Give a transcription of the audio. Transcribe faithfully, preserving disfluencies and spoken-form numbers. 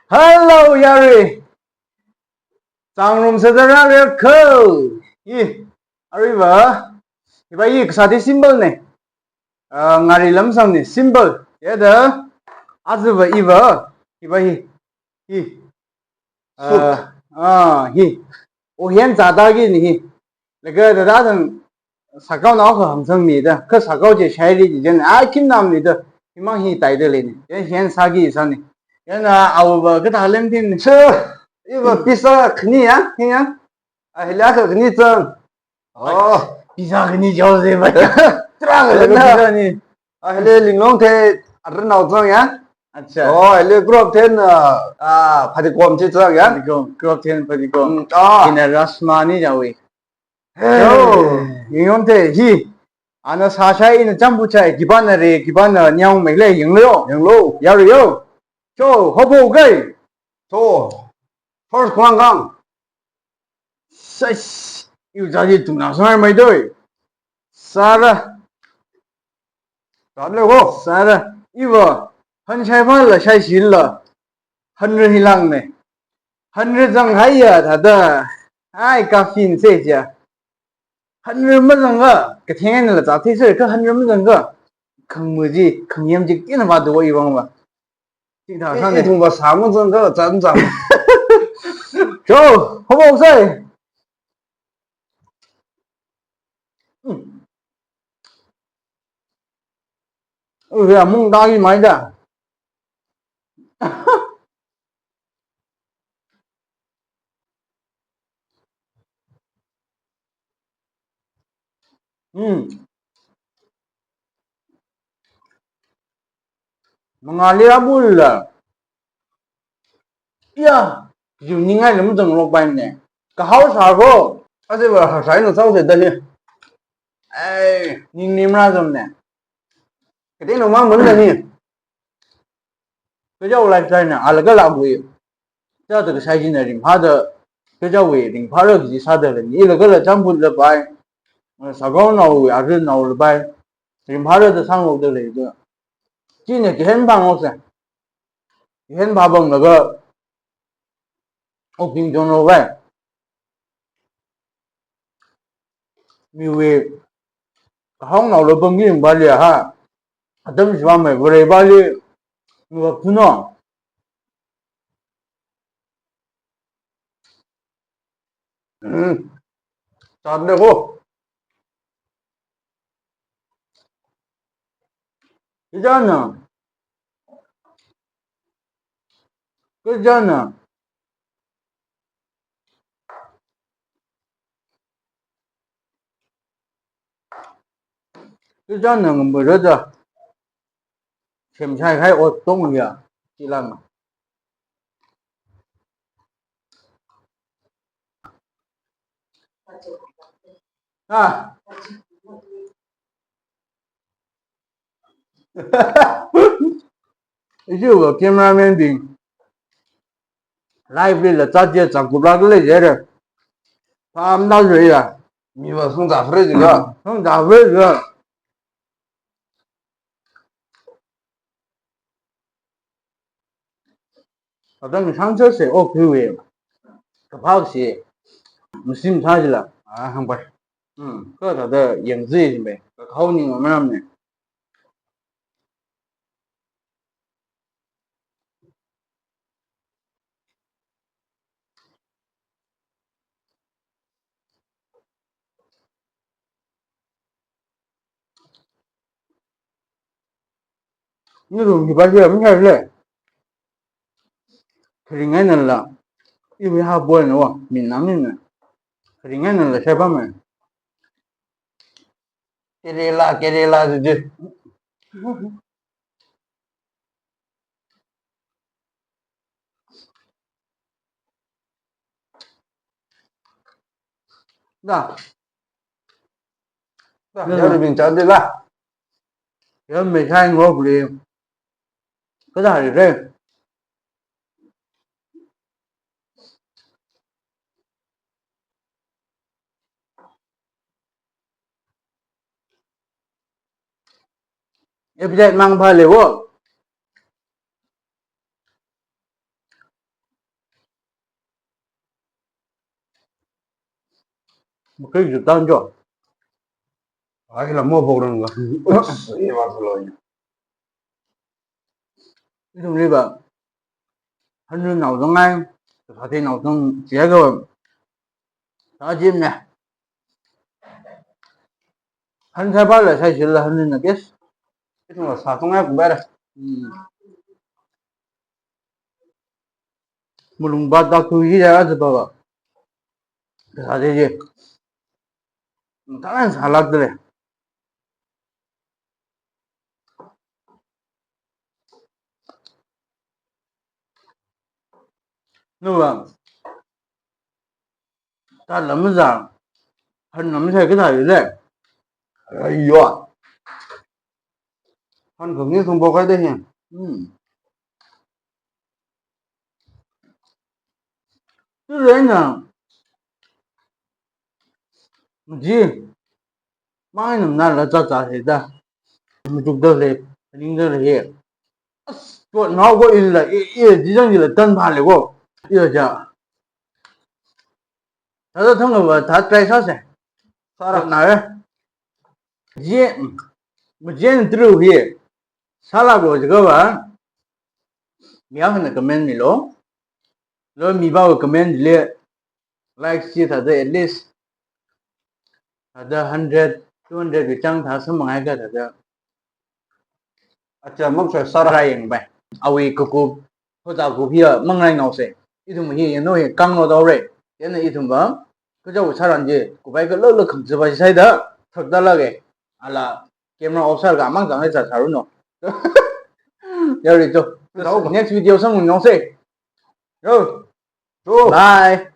Hello, yarui. Chāngrumsāda rāra kho. Hi, aruiva. Hiva hi kasāda symbol ne. Ah, ngari lamsang ne, symbol. Yada, azuva iva. Hiva hi. Hi. Suit. Ah, ah, hi. Ohen zādagi ni hi. Laga dada dang sākaonao kha hāngsangmida, kha sākao chi shairi chi jen, ah, khimnamnida, himang hi taida leini. Jen hen sāki sāni. Jen, ah, awuva kathā lemtin. Sure. Iva pizza khani ya, hi ya. Ah, hila kha khani chang. Oh. Pizza khani jaoze ba. Tara kha jen na. Pizza ni. Ah, hile linglong the, aranao chang ya. Acha. Oh, hile group then, ah, ah, phadikom chi chang ya. Phadikom, group then phadikom. Mm, ah. Ina rasma ni jawi. Hey. Yo, yong the hi. Ana sāshai ina chambu chai, kibana re, kibana nyao mei le, yong lo. Yong lo. Yaro yo. Cho, hobo gai. Cho. First khulang kang. Sas, iu jadi tuna sangai mai doi. Sāra. Ram le ho. Sāra. Iva. Han shai pha la shai shil la. Han re hilang ne. Han re zang hai ya thāda. Ai, caffeine se ja. Han re mazang ga. Katheng la za the se ka han re mazang ga. Khangmu ji, khangyam ji kina ba do iwang ba. Chi thā I, sāne. I thung ba sāmu zang ka zan zang. Cho, hobo sai. Ui, ya mung dagi mai da. Hmm. Mangali abul la. Ya, yu ningai lam zang lok bai ne. Ka hao sa ko. Ase ba ha sai no sao se da ni. Ai, ning nim ra zam ne. Kati no ma mun da ni. Kajao lifestyle na, alaga la bui. Cha ta kasai jina ring pha da, kajao wui ring pha ra kaji sāda la ni, ila kala champut la bai. Sākaonao wui, aruinao la bai. Ring pha ra da sang lo da le da. China kihen bang lo se. Kihen ba bang laga. Oking jon lo bai. Miwui, kahong nao lo bang ring ba le ha. Adam shiva mai vare ba le. Miwa puno. Hmm. Tande ko. Ijana. Kajana. Kajana ngambarada. Semshai khai ot tong ya. Chilang. Ah. Ishi wo cameraman bing. Live li la chat je chang kublak le je re. Pam da je ya. Mi wa sung da fre ji ga. Sung da fre ji ga. Atang shang cha se o kui we. Kaphak si. Musim sa jila. Ah, hang pai. Hmm, ka ta da yang zi jin be. Ka khao ni ngam ram ne. Ni rum hi ba le, mi hai le. Kharing ai nan la. Iwui ha boi na wa, min nam ni na. Kharing ai nan la shai ba mai. Kerala, Kerala, didi. Da. Da, da, ya da. Ri bing chan de la. Ya me shai ngok le. Ka da ri re. Appetite mang pha le wo. Makrik jutan jo. Ai la mo bok rang ga. Ups, ye ba lo. Ithumli va. Hanrun nao zong ai. Kasā thei nao zong chia ga. Sa jim ne. Han sai ba la sai sil la hanrun na guess. Ithum la sa zong ai ku ba ra. Hmm. Mulung ba ta ku yi ya za ba ba. Kasā thei ji. Talan sa lak de le. Nu ba. Ta lam za. Han lam sai kasā yi le. Ai yo. Han kong ni sung bo kai de hin. Hmm. Tu le na. Ji. Mai nam na la cha cha he da. Mutuk da le, ning da le he. As, to nao ko il la, e, e, ji jang ji la tan pha le ko. Iya ja. Ta da thang ba, ta try sa se. Sara na e. Ji, mu jen tru hi. Sala ko ji ka ba. Mi a hana comment mi lo. Lo mi ba comment le. Like chi thāda at least thāda hundred, two hundred wui chang thā samphang haiakha thāda. Acha mang soi sara yangpai. Awui kakup, hoja kup hiya mang rai ngao se. Ithum hi yanglu hi kang lo dao re. Chieina ithum va, kaja wu saran je, kupai ka lo lo khang ziva sai da, thak da la ge. Ala camera off sālaga mang zang le cha cha ru no. Yari cho. Dao ba. Next video samphang ngao se. Yo. Cho. Bye.